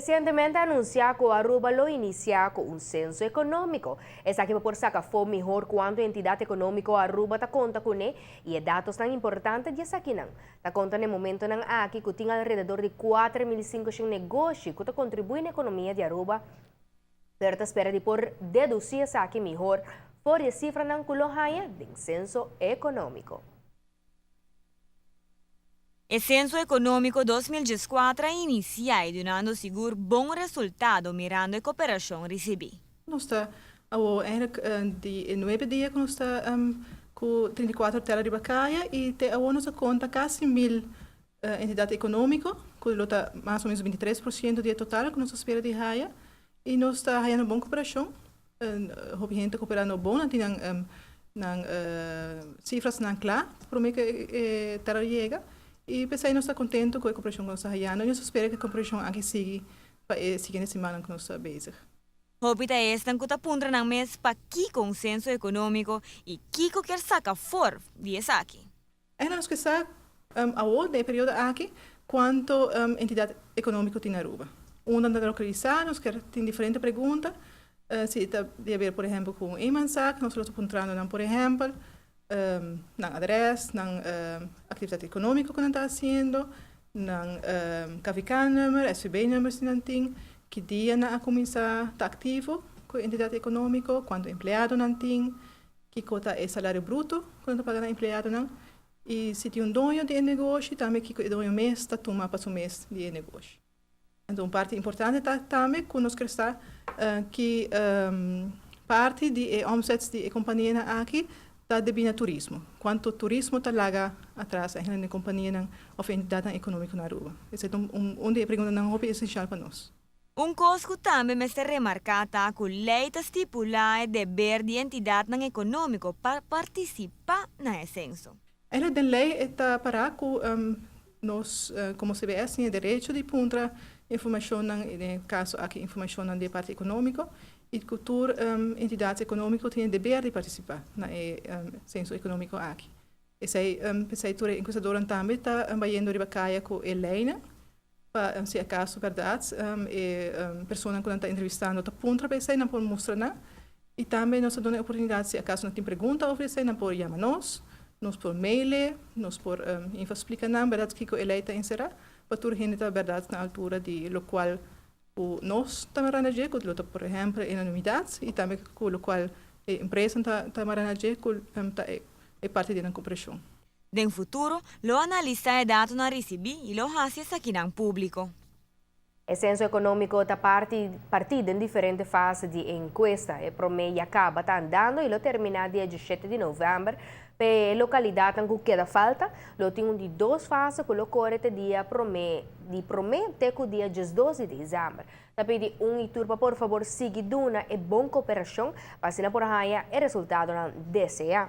Recientemente a anuncia cu Aruba lo inicia cu un censo economico. Esaki pa por saca afo mihor cuanto entidad economico Aruba ta conta cune y e datonan importante di esakinan. Ta conta na e momentonan aki cu tin alrededor di 4.500 negoshi cu ta contribui na economia di Aruba, pero ta spera di por deduci esaki mihor for di e cifranan cu lo haya den censo economico. E Censo Economico 2014 a inicia y dunando sigur bon resultado mirando e cooperacion ricibi. Nos ta eigenlijk di 9 dia cu nos ta cu 34 teller riba caya y te awo nos a conta casi 1000 entidad economico, cu ta mas o menos 23% di total cu nos ta spera di haya. Y nos ta hayando bon cooperacion. Hopi hende cooperando bon, tin nan cifranan cla, prome cu e teller yega. Y pesey nos ta contento cu e cooperacion cu nos ta hayando. Y nos ta spera cu e cooperacion aki sigui pa e siguiente siman cu nos ta bezig. Hopi ta esnan cu ta puntra nan mes pakico un censo economico y kico kier saca for di esaki. Y nos kier sa awo, den e periodo aki, cuanto entidad economico tin na Aruba. Unda nan ta localisa, nos kier tin diferente pregunta. Si ta di haber, por ehempel, cu un eenmanszaak, nos ta puntrando nan, por ehempel, nan adres, nan actividad economico cu nan ta haciendo, nan KVK-nummer, SVB-nummer si nan tin, ki dia nan a cuminsa ta activo cu entidad economico, cuanto empleado nan tin, kico ta e salario bruto cu nan ta paga na empleadonan, y si tin un doño di negoshi, tambe kico e doño mes ta tuma pa su mes di negoshi. Anto, un parti importante ta tambe cu nos kier sa cu parti di e omzet di e compania aki ta debi na turismo. Cuanto turismo ta laga atras den compania of entidad economico na Aruba. Esey ta un di e preguntanan hopi esencial pa nos. Un cos cu tambe mester remarca ta cu ley ta stipula e deber di entidad economico pa participa na e censo. Eigenlijk den ley ta para cu nos como CBS tin derecho di puntra informacion, den caso aki informacion di parti economico, y cu tur entidad economico tin deber di participa na e censo economico aki. Esey, pesey tur encuestador tambe ta bayendo riba caya cu e ley, pa si acaso, berdad, e persona cu ta entrevistando ta puntra pa esey, nan por mustra nan. Y tambe nos ta duna oportunidad, si acaso nan tin pregunta over esey, nan por yama nos, nos por mail, nos por info splica nan, berdad, kico e ley ta encera, pa tur hende ta, berdad, na altura di locual cu nos ta marana dje, cu ta, por ehempel, anonimidad, y tambe cu locual e empresa ta marana dje, cu ta e parti di e cooperacion. Den futuro, lo analisa e datonan ricibi y lo haci esakinan publico. E censo economico ta parti den diferente fase di encuesta. E prome ya caba ta andando y lo termina dia 17 di november. Pa localidad cu keda falta, lo tin un di dos fase cu lo core te dia prome di prome te cu dia 12 di december. Ta pidi un y tur pa por fabor sigui duna e bon cooperacion pa asina por haya e resultado desea.